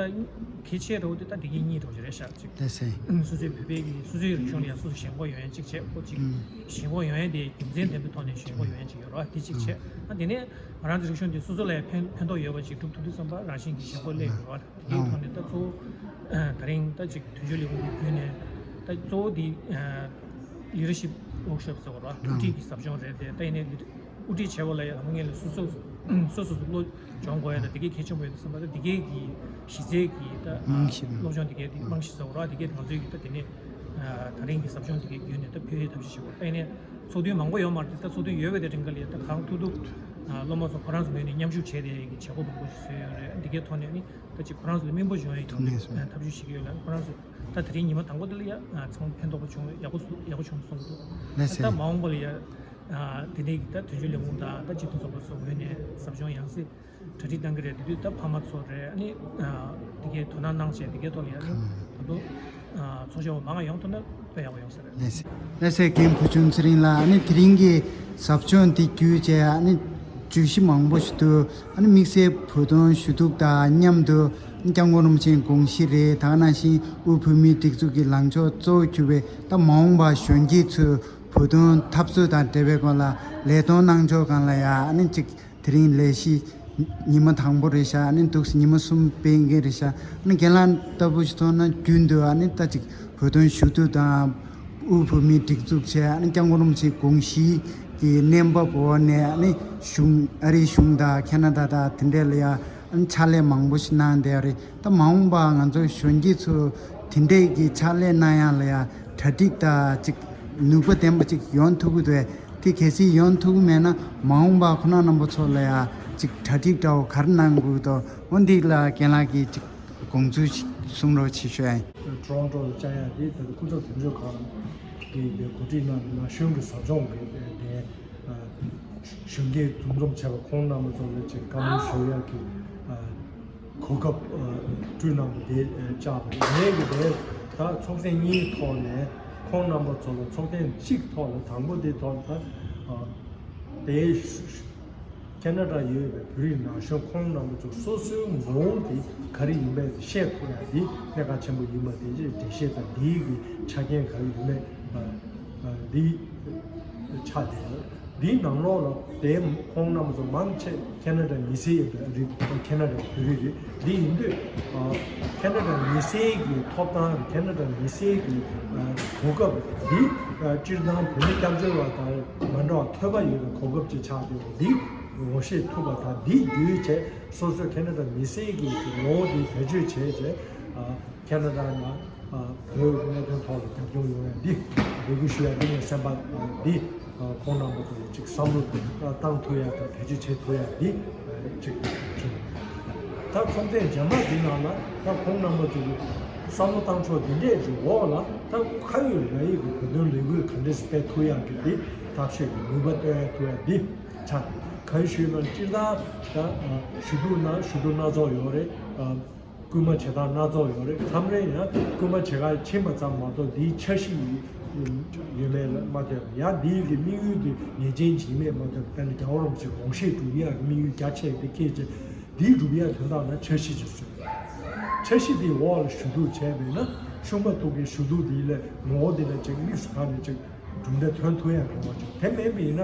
གལ་ཆེ་འདྲ་བོ་དེ་ད་དེ་གའི་གཉིས་འདྲ་བོ་ཅིག་རེད་ཤག་ཅིག་ལགས་སེ། སོ་སོའི་བོད་པའི་གི་སོ་སོའི་རིག་གཞུང་ལ་ཡང་སོ་སོ་ཞེན་ཁོག་ཡོད་ཡན་ཅིག་བྱས་ཁོ་ཅིག་ཞེན་ཁོག་ཡོད་ཡན་དེ་རྒྱུ་མཚན་ལྡན་པའི་ཐོག་ནས་ཞེན་ཁོག་ཡོད་ཡན་ཅིག་ཡོད་རེད་བ། དེ་གཅིག་བྱས་ཨ་དེ་ནས་ང་རང་ཚོ་རིག་གཞུང་དེ་སོ་སོ་ལ་ཡང་ཕན་ཕན་ཐོགས་ཡོད་པ་ཅིག་སྒྲུབ་ཐུབ་དུས་ཙམ་པ་རང་བཞིན་གྱི་ཞེན་ཁོག་སླེབས་ཡོད་རེད་བ། དེ་གའི་ཐོག་ནས་ད་གཙོ་བོ་ད་རིང་ད་ཅིག་དོན་གཅོད་ལས་ཁུངས་ཀྱི་བརྒྱུད་ནས་ད་གཙོ་བོ་དེ་ལི་ཌར་ཤིབ་ཝོག་ཤོབ་ཟེར་བ་རེད་བ། དབུ་ཁྲིད་ཀྱི་ཟབ་སྦྱོང་རེད་དེ་ད་ཡིན་ནའི་དབུ་ཁྲིད་བྱས་པ་ལ་ཡང་ལམ་ངན་ལ་སོ་སོ་སོ་སོ་སོ་བློ་སྦྱོང་དགོས་ཡ་ད་དེ་གའི་གལ་ཆེན་པོ་ཡོད་བསམ་པ་ད་དེ་གའི་གི་གཞི་རྩའི་གི་ད་རྨང་གཞི་སློབ་སྦྱོང་དེ་གའི་དེ་རྨང་གཞི་ཟེར་བ་ར་དེ་གའི་ང་ཚོའི་གི་ད་དེ་ནས་ད་རིང་གི་ཟབ་སྦྱོང་དེ་གའི་བརྒྱུད་ནས་ད་ཕུལ་ཡའི་ཐབས་ཤེས་བྱེད་དགོས། ད་ཡིན་ནའི་ཚོགས་འདུ་མང་པོ་ཡོད་མ་རེད་དེ་ད་ཚོགས་འདུ་ཡོད་པའི་དེ་རིང་ག་ལ་ཡ་ད་གང་ཐུབ་ཐུབ་སློབ་མ་ཚོ་ཁོ་རང་ཚོ་ངོས་ནས་མཉམ་ཞུགས་བྱས་ཏེ་གི་བྱེད་སྒོ་མང་པོ་ཞིག་བཟོས་ཡོད་རེད། དེ་གའི་ཐོག་ནས་ནི་ད་ཅིག་ཁོ་རང་ཚོ་ལ་སྨིན་པོ་བྱུང་ཡའི་ཐོག་ནས་ཐབས་ཤེས་བྱེད་ཀྱི་ཡོད་ལ་ཁོ་རང་ཚོ་ད་དེ་རིང་ཉི་མ་དང་པོ་དེ་ལ་ཡ་ཚང་མ་ཕན་ཐོགས་པོ་བྱུང་ཡག་པོ་ཡག་པོ་བྱུང་སོང་འདུག་ལགས་སེ། ད་མ་འོངས་པ་ལ་ཡ། དེ་ནས་ད་དོན་གཅོད་ལས་ཁུངས་དང་ད་སྤྱི་འཐུས་ཚོགས་པ་ཚོ་ངོས་ནས་ཟབ་སྦྱོང་ཡང་སེ་གྲ་སྒྲིག་གནང་གི་རེད། དེ་དུས་ད་ཕ་མ་ཚོ་རེད་ཨ་ནི་དེ་གའི་དོ་སྣང་གནང་བྱས་དེ་གའི་ཐོག་ལ་ཡ་ནི་ད་དུང་ཚོགས་ཞུགས་པ་མང་ཡོང་ཐུབ་ན་དཔེ་ཡག་པོ་ཡོང་ས་རེད། ལགས་སེ། ལགས་སེ་རྒན་བུ་ཆུང་ཚེ་རིང་ལགས་ཨ་ནི་དེ་རིང་གི་ཟབ་སྦྱོང་འདི་བརྒྱུད་བྱས་ཨ་ནི་བརྗོད་གཞི་མང་པོ་ཞིག་འདུག་ཨ་ནི་དམིགས་བསལ་བོད་དོན་ཞུ་གཏུག་དང་མཉམ་དུ་སྐྱབས་མགོན་རིན་པོ་ཆེའི་དགོངས་གཞི་རེད། ད་ག་ནང་བཞིན་དབུས་བོད་མིའི་སྒྲིག་འཛུགས་ཀྱི་ལངས་ཕྱོགས་གཙོ་བོ་གྱུར་པའི་ད་མ་འོངས་པ་གཞོན་སྐྱེས་ཚོས་བོད་དོན་འཐབ་རྩོད་དང་འབྲེལ་བའི་སྐོར་ལ་ལས་དོན་གནང་ཕྱོགས་སྒང་ལ་ཡ་ཨ་ནི་གཅིག་དེ་རིང་ལས་གཞི་ཉི་མ་དང་པོ་རེད་ཤག་ཨ་ནི་འདུག་སེ་ཉི་མ་གསུམ་སྤེལ་མཁན་རེད་ཤག་ཨ་ནི་རྒན་ལགས་ལྟ་བུ་ཞིག་མཐོང་ན་རྒྱུན་དུ་ཨ་ནི་ད་ཅིག་བོད་དོན་ཞུ་གཏུག་དང་དབུས་བོད་མིའི་སྒྲིག་འཛུགས་བྱས་ཨ་ནི་སྐྱབས་མགོན་རིན་པོ་ཆེའི་དགོངས་གཞི་ གི་གནས་བབ་འོག་ནས་ཨ་ནི་གཞུང་ཨ་རིའི་གཞུང་དང་ཁེ་ན་ཌ་དང་དེ་འདྲས་ལ་ཡང་ཨ་ནི་ཕྱག་ལས་མང་པོ་ཞིག་གནང་བསྡད་ཡོད་རེད། ད་མ་འོངས་པ་ང་ཚོ་གཞོན་སྐྱེས་ཚོ་དེ་འདྲས་ཀྱི་ཕྱག་ལས་གནང་ཡག་ལ་ཡང་གྲ་སྒྲིག་དང་ཅིག་ནུས་པ་ལྡན་པ་ཅིག་ཡོང་ཐུབ་ཀྱི་འདུག་དེ་གལ་སྲིད་ཡོང་ཐུབ་ཀྱི་མེད་ན་མ་འོངས་པ་ཁོང་རྣམ་པ་ཚོ་ལ་ཡང་ཅིག་གྲ་སྒྲིག་འདྲ་བོ་ག་རེ་གནང་དགོས་འདུག་འོ་འདི་ལ་རྒན་ལགས་ཀྱིས་ཅིག་དགོངས་ཚུལ་ཞིག་གསུང་རོགས་བྱེད་ཞུ་ཡ་ཡིན། ཊོ་རོན་ཊོ་ལ་བཅར་ཡག་དེ་ད་ལྟ་སྐུ་ཚབ་དོན་གཅོད་ཁང་གིས་དེ་གོ་སྒྲིག་གནང་ནས་ན་གཞོན་གྱི་ཟབ་སྦྱོང་གི་དེ་གཞོན་སྐྱེས་འཛོམས་འཛོམས་བྱས་པ་ཁོང་རྣམ་པ་ཚོ་ལ་ཅིག་བཀའ་མོལ་ཞུ་ཡག་གི་གོ་སྐབས་བསྐྲུན་གནང་བ་དེ་བཅར་བ་ཡིན། ངས་ཀྱི་དེ་ད་ཚོགས་ཐེངས་གཉིས་ཐོག་ནས་ཁོང་རྣམ་པ་ཚོ་ལ་ཚོགས་ཐེངས་གཅིག་ཐོག་ལ་དང་པོ་དེ་ཐོག་ད་དེ། ཁེ་ན་ཌ་ཡོད་པའི་བོད་རིགས་ན་གཞོན་ཁོང་རྣམ་པ་ཚོ་སོ་སོའི་ངོ་བོ་དེ་ག་རེ་ཡིན་པས་བཤད་ཐུབ་ཡག་འདི་གནད་འགག་ཆེན་པོ་ཡིན་པ་དེ་འགྲེལ་བཤད་དང་འདིའི་གི་ཆ་རྐྱེན་ག་རེ་ཡོད་མེད་འདི་ཆགས་བསྡད་ཡོད། འདིའི་ནང་ལོགས་ལ་དེ་ཁོང་རྣམ་པ་ཚོ་མང་ཆེ་ཁེ་ན་ཌ་མི་སེར་ཡིན་པ་རེད། ཁེ་ན་ཌ་བོད་རིགས་རེད། འདི་ཡིན་དུས་ཁེ་ན་ཌ་མི་སེར་གྱི་ཐོབ་ཐང་རེད། ཁེ་ན་ཌ་མི་སེར་གྱི་གོ་སྐབས་འདི་སྤྱིར་བཏང་བོད་མི་སྐྱབས་བཅོལ་བ་དང་མ་འདྲ་བ་ཐོབ་པ་ཡོད་པའི་གོ་སྐབས་ཅིག་ཆགས་བསྡད་ཡོད། འདི་ངོ་ཤེས་ཐུབ་པ་དང་འདི་བརྒྱུད་བྱས་སོ་སོའི་ཁེ་ན་ཌ་མི་སེར་གྱི་ངོ་བོ་འདི་བེད་སྤྱོད་བྱས་བྱས་ཁེ་ན་ཌ་ནང་བོད་ཀྱི་གནད་དོན་ཐོག་ལ་རྒྱབ་སྐྱོར་ཡོང་ཡ་འདི་འབོད་སྐུལ་ཞུ་ཡ་འདི་ངས་སེམས་པ་འདི་ཁོང་རྣམ་པ་ཚོ་ལ་ཅིག་བསམ་བློ་བཏང་ཐུབ་ཡ་དང་བེད་སྤྱོད་བྱེད་ཐུབ་ཡ་འདི་ཅིག་བྱུང་། ད་ཚོགས་ཐེངས་རྗེས་མ་འདི་ནང་ལ་ད་ཁོང་རྣམ་པ་ཚོ་གི་བསམ་བློ་བཏང་ཕྱོགས་འདི་འདྲས་ཀྱི་འོག་ལ་ད་ཁ་ཡོད་ལག་ཡོད་ཀྱི་བོད་དོན་ལས་འགུལ་ག་འདྲས་སྤེལ་ཐུབ་ཡ་གི་འདི་ཐབས་ཤེས་ཀྱི་ནུས་པ་བཏོན་ཐུབ་ཡ་འདི་ཆགས། གང་ཞུས་པ་སྤྱིར་བཏང་ད་ཞུ་གཏུག་ན་ཞུ་གཏུག་སྣ་ཚོགས་ཡོད་རེད། སྐུལ་མ་བྱེད་སྟངས་སྣ་ཚོགས་ཡོད་རེད། མཚམས་རེ་ཡང་སྐུལ་མ་བྱེད་ག་ཕྱིན་པ་ཙམ་མ་གཏོགས་འདིའི་འཆར་གཞི་ཡོད་མེད་ལ་མ་ལྟོས་པ་ཡང་འདིའི་གི་དམིགས་ཡུལ་དེ་ངེས་ཅན་ཅིག་ཡིན་མེད་མ་ལྟོས་པ། དཔེར་ན་རྒྱལ་བ་རིན་པོ་ཆེ་དགོངས་བཞེས་སྒྲུབ་ཡག་གི་དམིགས་ཡུལ་རྒྱ་ཆེ་དེ་སྐད་ཆ་འདིའི་སྒྲུབ་ཡག་དོན་དག་ལ་འཆར་གཞི་ཅིག་བཟོས། འཆར་གཞི་དེའི་འོག་ལ་ཞུ་གཏུག་བྱས་པས་ན་ཤུགས་མ་ཐུག་གི་ཞུ་གཏུག་དེ་ལས་ངོ་བོ་དེ་ལ་ཅིག་དམིགས་སུ་བཀར་ནས་ཅིག་གྲུབ་འབྲས་ཐོན་ཐུབ་ཡག་རེད་བ། ཅིག་དེ་མིན་པ་ཡིན་ན་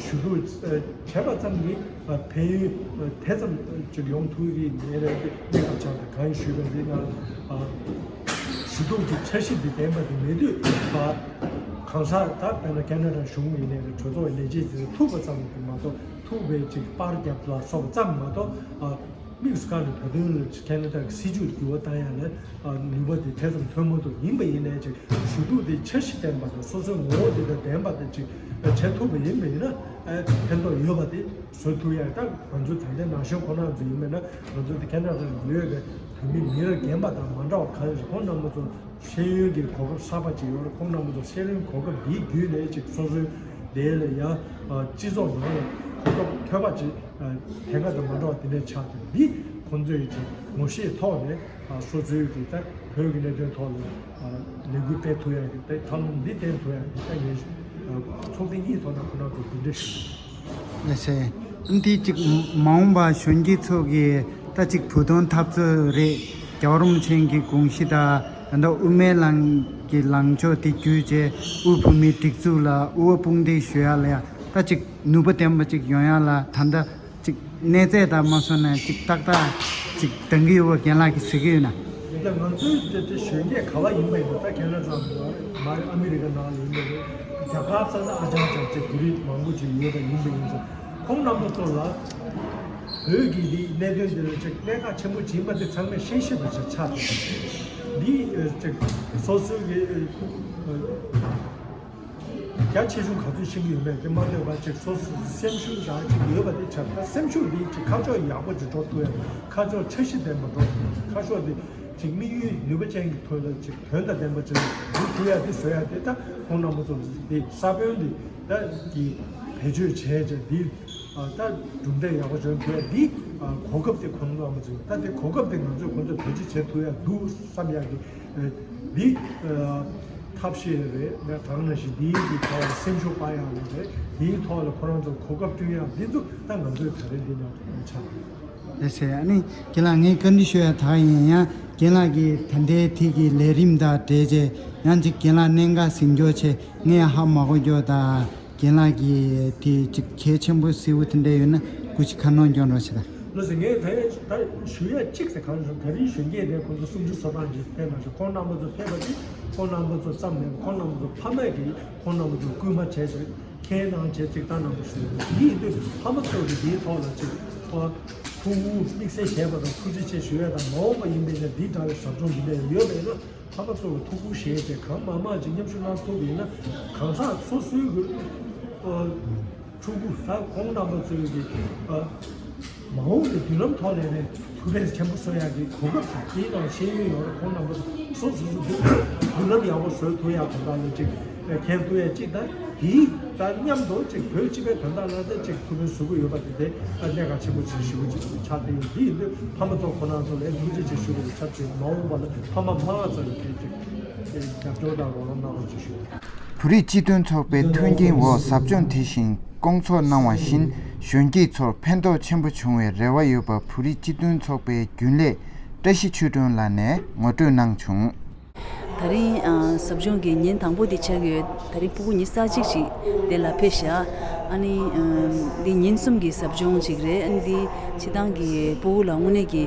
ཞུ་གཏུག་བྱས་པ་ཙམ་གྱིས་ཕན་ཡོན་དེ་ཙམ་ཅིག་ཡོང་ཐུབ་ཀྱི་མེད་རེད། དེ་གནད་འགག་ཆགས་ཏེ་གང་ཞུས་པ་འདི་ལ་ཞུ་གཏུག་གི་འཆར་གཞི་འདི་ལྡན་པ་དེ་མེད་དུས་གང་ཟག་ད་དཔེར་ན་ཁེ་ན་ཌ་གཞུང་ཡིན་ནའི་རེད། གྲོས་ཚོགས་ལས་བྱེད་ཅིག་ཐུག་པ་ཙམ་གྱིས་མ་གཏོགས་ཐུག་པའི་ཅིག་པར་རྒྱབ་ལ་སོགས་པ་ཙམ་མ་གཏོགས། དམིགས་སུ་བཀར་ནས་བོད་དོན་ལ་ཁེ་ན་ཌ་གི་སྲིད་བྱུས་ལ་འགྱུར་བ་བཏང་ཡ་ལ་ནུས་པ་དེ་དེ་ཙམ་ཐོན་མ་ཐུབ། ཡིན་པ་ཡིན་ནའི་ཅིག་ཞུ་གཏུག་དེ་འཆར་གཞི་ལྡན་པ་དང་སོ་སོའི་ངོ་བོ་དེ་དང་ལྡན་པ་དེ་ཅིག་བྱེད་ཐུབ་པ་ཡིན་པ་ཡིན་ན་ཨ་ཕན་ཐོགས་ཡོད་པ་དེ་བཟོ་ཐུབ་ཡ། ད་ང་ཚོ་ད་ལྟའི་ན་གཞོན་ཁོ་རང་ཚོ་ཡིན་པ་ན་ང་ཚོ་དེ་ཁེ་ན་ཌ་ལ་ཡོད་པའི་བོད་མི་མི་རབས་རྒན་པ་དང་མ་འདྲ་བ་གང་ཡོད་ཁོང་རྣམ་པ་ཚོ་ཤེས་ཡོན་གྱི་གོ་སྐབས་གསར་པ་ཅིག་ཡོད་རེད། ཁོང་རྣམ་པ་ཚོ་ཤེས་ཡོན་གོ་སྐབས་འདིའི་བརྒྱུད་ནས་ཅིག་སོ་སོའི་དེ་ལ་ཡང་སྤྱི་ཚོགས་ནང་ལ་གོ་སྐབས་ཐོན་པ་ཅིག་ལྷན་ཁག་དང་མ་འདྲ་བ་དེ་འདྲ་ཆགས་ཏེ་འདི་ཁོང་ཚོས་ཀྱི་ངོ་ཤེས་ཐོག་ནས་སོ་སོའི་གི་ད་བོད་ཀྱི་གནད་དོན་ཐོག་ལ་ལས་འགུལ་སྤེལ་ཐུབ་ཡག་གི་ད་ཐབས་ལམ་འདི་བསྟན་ཐུབ་ཡག་གི་ད་ངས་ཚོགས་ཐེངས་གཉིས་ཐོག་ནས་ཁོ་རང་ཚོ་གདན་འདྲེན་ཞུ། ལགས་སེ། འདི་གཅིག་མ་འོངས་པ་གཞོན་སྐྱེས་ཚོ་གི་ད་གཅིག་བོད་དོན་འཐབ་རྩོད་རེད། རྒྱལ་བ་རིན་པོ་ཆེ་གི་དགོངས་གཞི་དང་ད་ལྟ་དབུ་མའི་ལམ་གྱི་ལངས་ཕྱོགས་དེ་བརྒྱུད་བྱས་དབུས་བོད་མིའི་སྒྲིག་འཛུགས་ལ་དབུ་བ་དཔུང་འདེགས་ཞུ་ཡག་ལ་ཡང་ད་གཅིག་ནུས་པ་ལྡན་པ་ཅིག་ཡོང་ཡག་ལ་ད་ལྟ་ཅིག་གནས་ཚད་དང་མ་སོང་ན་ཅིག་ཏག་ཏག་ཅིག་འདང་གི་ཡོད་པ་རྒན་ལགས་ཀྱིས་ཟེར་གི་ཡོད་ན། ད་ང་ཚོའི་དེ་དེ་གཞོན་སྐྱེས་ག་བ་ཡིན་པ་ཡིན་ན་ད་ཁེ་ན་ཌ་མ་ཨ་མི་རི་ཀ་ནང་ལ་ཡིན་པ་རེད། རྒྱ་གར་ཚ་ན་ཨ་ཅང་ཅང་ཅིག་བོད་རིགས་མང་པོ་ཅིག་ཡོད་པ་ཡིན་པ་ཡིན་ཙང་ཁོང་རྣམ་པ་ཚོ་ལ་བོད་ཀྱི་དེ་གནད་དོན་དེ་ལ་ཅིག་གནད་འགག་ཆེན་པོ་ཅིག་ཡིན་པ་དེ་ཚང་མས་ཤེས་ཤེས་པ་ཞིག་ཆགས་འདུག་འདི་ཅིག་སོ་སོའི་གི་རྒྱ་ཆེ་ཆུང་ག་ཚོད་ཤེས་ཀྱི་ཡོད་མེད་དེ་མ་ལྟོས་པ་ཅིག་སོ་སོ་སེམས་ཤུགས་འདྲ་ཅིག་ཡོད་པ་དེ་ཆགས། ད་སེམས་ཤུགས་འདི་ཅིག་ཁ་ཕྱོགས་ཡག་པོ་ཅིག་འགྲོ་ཐུབ་ཡ། ཁ་ཕྱོགས་འཆར་གཞི་ལྡན་པ་འགྲོ་ཐུབ་ཡ། ཁ་ཕྱོགས་འདི་ཅིག་དམིགས་ཡུལ་ནུས་པ་ཅན་གྱི་ཐོག་ལ་ཅིག་དོན་དང་ལྡན་པ་ཅིག་འགྲོ་ཐུབ་ཡ་དེ་བཟོ་ཡ་དེ་ད་ཁོང་རྣམ་པ་ཚོ་འདི་ས་བོན་འདི་ད་ཀྱི་བེད་སྤྱོད་བྱས་བྱས་འདི་ད་གྲུབ་འབྲས་ཡག་པོ་འཇོག་ཐུབ་ཡ་འདི་གོ་སྐབས་དེ་ཁོང་རྣམ་པ་ཚོ་ད་དེ་གོ་སྐབས་དེ་ང་ཚོས་ཁོང་ཚོ་བེད་སྤྱོད་བྱེད་ཐུབ་ཡ་འདུག་བསམ་ཡ་གི་འདི་ཐབས་ཤེས་རེད། ད་གང་ནང་བཞིན་འདིའི་གི་ཐོག་ལ་སེམས་ཤུགས་སྤར་ཡག་ལ་རེད། འདིའི་ཐོག་ལ་ཁོ་རང་ཚོ་གོ་སྐབས་བསྐྲུན་ཡག་འདི་ཚོ་ད་ང་ཚོའི་ད་རེས་འདི་ནང་ཆགས་ཡོད། ལགས་སེ། ཨ་ནི་རྒན་ལགས་ངས་བཀའ་འདྲི་ཞུ་ཡ་ད་ཡིན་ཡང་རྒན་ལགས་ཀྱིས་ད་ལྟའི་དེ་གི་ལས་རིམ་དང་འབྲེལ་བྱས་ཡང་ཅིག་རྒན་ལགས་གནད་འགག་ཟིན་སྐྱོར་བྱས་ངས་ཧ་མ་གོ་སྐྱོ་དང་རྒན་ལགས་ཀྱིས་དེ་ཅིག་གལ་ཆེན་པོ་གསལ་བོ་དེ་འདྲ་ཡོད་ན་སྐུ་མཁྱེན་ཁ་སྣོན་སྐྱོན་རོགས་བྱེད་དང་། ལགས་སེ། ངས་ད་ད་ཞུ་ཡ་གཅིག་དེ་གང་ཞུ་ད་རིང་གཞོན་སྐྱེས་དེ་ཁོང་ཚོ་སུམ་ཅུ་སོ་གྲངས་ཀྱི་ཕེབས་མ་བྱུང་། ཁོང་རྣམ་པ་ཚོ་ཕེབས་པ་དེ་ཁོང་རྣམ་པ་ཚོ་ཙམ་མིན་པར་ཁོང་རྣམ་པ་ཚོ་ཕ་མས་ཀྱིས་ཁོང་རྣམ་པ་ཚོ་སྐུལ་མ་བྱས་བྱས། ཁས་གནང་བྱས་ཅིག་ད་གནང་བ་ཞུ་ཡོད། དེ་ཡིན་དུས་ཕ་མ་ཚོ་གིས་དེའི་ཐོག་ལ་ཅིག་ཨ་ཐུགས་ཁུར་དམིགས་བསལ་བཞེས་པ་དང་ཐུགས་རྗེ་ཆེ་ཞུ་ཡ་དང་། མ་འོངས་པ་ཡིན་པའི་ན་འདི་འདྲ་བའི་ཟབ་སྦྱོང་འདི་འདྲ་ཡོད་པས་ན། ཕ་མ་ཚོ་གིས་ཐུགས་ཁུར་བཞེས་བྱས་གང་མང་མང་ཅིག་མཉམ་ཞུགས་གནང་ཐུབ་པ་ཡིན་ན། གང་ཟག་སོ་སོའི་གི་ཨ་ཕྲུ་གུ་ད་ཁོང་རྣམ་པ་ཚོའི་གི་ཨ་མ་འོངས་པའི་མདུན་ལམ་ཐོག་ནས་ནས་གྲུབ་འབྲས་ཆེན་པོ་བཟོ་ཡག་གི་གོ་སྐབས་ཤིག་དེའི་ནང་ཤེས་ཡོན་ཡོད་རེད། ཁོང་རྣམ་པ་ཚོ་སོ་སོ་སོ་མདུན་ལམ་ཡག་པོ་བཟོ་ཐུབ་ཡག་དོན་དག་ལ་ཅིག་མཁྱེན་ཐུབ་ཡག་ཅིག་དང་། དེའི་ད་མཉམ་དུ་ཅིག་བོད་སྤྱི་པའི་དོན་དག་ལ་ད་ཅིག་ཐུགས་ཕན་གསོས་ཀྱི་ཡོད་པ་དེ་དེ་གནད་འགག་ཆེན་པོ་ཅིག་ཞེ་པོ་ཅིག་ཆགས་བསྡད་ཡོད། དེ་ཡིན་དུས་ཕ་མ་ཚོ་ཁོ་རང་ཚོ་ལ་ཐུགས་རྗེ་ཆེ་ཞུ་དགོས་པ་ཆགས་བྱས། མ་འོངས་པ་ལ་ཕ་མ་མང་ཙམ་གྱིས་ཅིག་རྒྱབ་སྐྱོར་དང་རོགས་རམ་གནང་རོགས་ཅིག་ཞུ། བོད་རིགས་སྤྱི་མཐུན་ཚོགས་པའི་མཐུན་རྐྱེན་འོག་ཟབ་སྦྱོང་དེ་བཞིན་སྐོང་ཚོགས་གནང་བ་བཞིན་གཞོན་སྐྱེས་ཚོར་ཕན་ཐོགས་ཆེན་པོ་བྱུང་བའི་རེ་བ་ཡོད་པ་བོད་རིགས་སྤྱི་མཐུན་ཚོགས་པའི་རྒྱུན་ལས་བཀྲ་ཤིས་ཆོས་སྒྲོན་ལགས་ནས་ངོ་སྤྲོད་གནང་བྱུང་། ད་རིང་ཨ་ཟབ་སྦྱོང་གི་ཉིན་དང་པོ་དེ་ཆགས་ཀྱི་ཡོད། ད་རིང་ཕྲུ་གུ་ཉི་ཤུ་རྩ་གཅིག་ཅིག་དེ་ལ་ཕེབས་ཤག་ཨ་ནི་ཨ་འདི་ཉིན་གསུམ་གྱི་ཟབ་སྦྱོང་ཅིག་རེད། ཨ་ནི་འདི་སྤྱིར་བཏང་གི་ཕྲུ་གུ་ལ་དངོས་གནས་ཀྱི་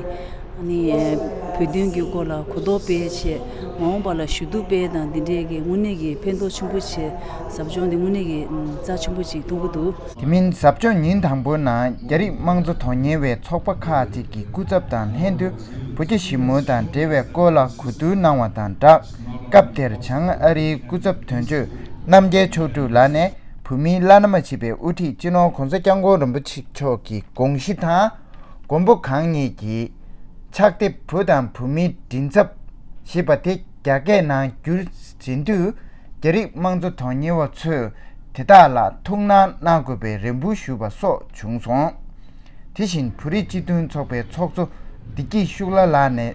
ཨ་ནི་ཨ་བོད་དོན་གྱི་སྐོར་ལ་གོ་རྟོགས་སྤེལ་བྱས། མ་འོངས་པ་ལ་ཞུ་གཏུག་སྤེལ་དང་འདི་འདྲའི་གི་དངོས་གནས་ཀྱི་ཕན་ཐོགས་ཆེན་པོ་བྱས། ཟབ་སྦྱོང་འདི་དངོས་གནས་ཀྱི་ཨ་རྩ་ཆེན་པོ་ཅིག་མཐོང་གི་འདུག་དེ་མིན་ཟབ་སྦྱོང་ཉིན་དང་པོའི་ནང་རྒྱ་རིགས་དམངས་གཙོ་དོན་གཉེར་བའི་ཚོགས་པ་ཁག་ཅིག་གི་སྐུ་ཚབ་དང་ལྷན་དུ་བོད་རྒྱ་ཞི་མོལ་དང་འབྲེལ་བའི་སྐོར་ལ་གོ་བསྡུར་གནང་བ་དང་སྦྲགས། སྐབས་དེར་བྱང་ཨ་རིའི་སྐུ་ཚབ་དོན་གཅོད་རྣམ་རྒྱལ་མཆོག་སྤྲུལ་ལགས་ནས་བོད་མིའི་བླ་ན་མ་མཆིས་པའི་དབུ་ཁྲིད་སྤྱི་ནོར་༸གོང་ས་༸སྐྱབས་མགོན་རིན་པོ་ཆེ་མཆོག་གི་དགོངས་གཞི་དང་། མགོན་པོ་གང་ཉིད་ཀྱི་ཕྱག་དེབ་བུ་དང་བུད་མེད་མགྲིན་ཚབ་ཞེས་པ་དེ་རྒྱ་སྐད་ནང་བསྒྱུར་ཟིན་དུས། རྒྱ་རིགས་དམངས་གཙོ་དོན་གཉེར་བ་ཚོས་དེ་དག་ལ་ཐུགས་སྣང་གནང་དགོས་པའི་རེ་འབོད་ཞུས་པ་སོགས་བྱུང་སོང་། དེ་བཞིན་བོད་རིགས་སྤྱི་མཐུན་ཚོགས་པའི་ཚོགས་གཙོ་བདེ་སྐྱིད་ཤུགས་ལྷ་ལགས་ནས་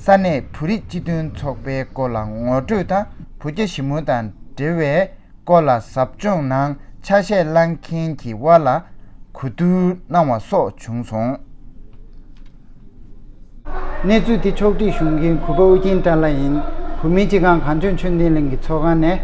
ས་གནས་བོད་རིགས་སྤྱི་མཐུན་ཚོགས་པའི་སྐོར་ལ་ངོ་སྤྲོད་དང་། བོད་རྒྱ་ཞི་མོལ་དང་འབྲེལ་བའི་སྐོར་ལ་ཟབ་སྦྱོང་ནང་ཆ་ཤས་བླངས་མཁན་གྱི་དབར་ལ་གོ་བསྡུར་གནང་བ་སོགས་བྱུང་སོང་། གནས་ཚུལ་དེ་ཕྱོགས་སྒྲིག་ཞུ་མཁན་གུས་པ་ཨུ་རྒྱན་བཀྲ་ལྷ་ཡིན། བོད་མིའི་སྤྱི་ཁང་གངས་ལྗོངས་ཆོས་ལྡན་གླིང་གི་ཚོགས་ཁང་ནས།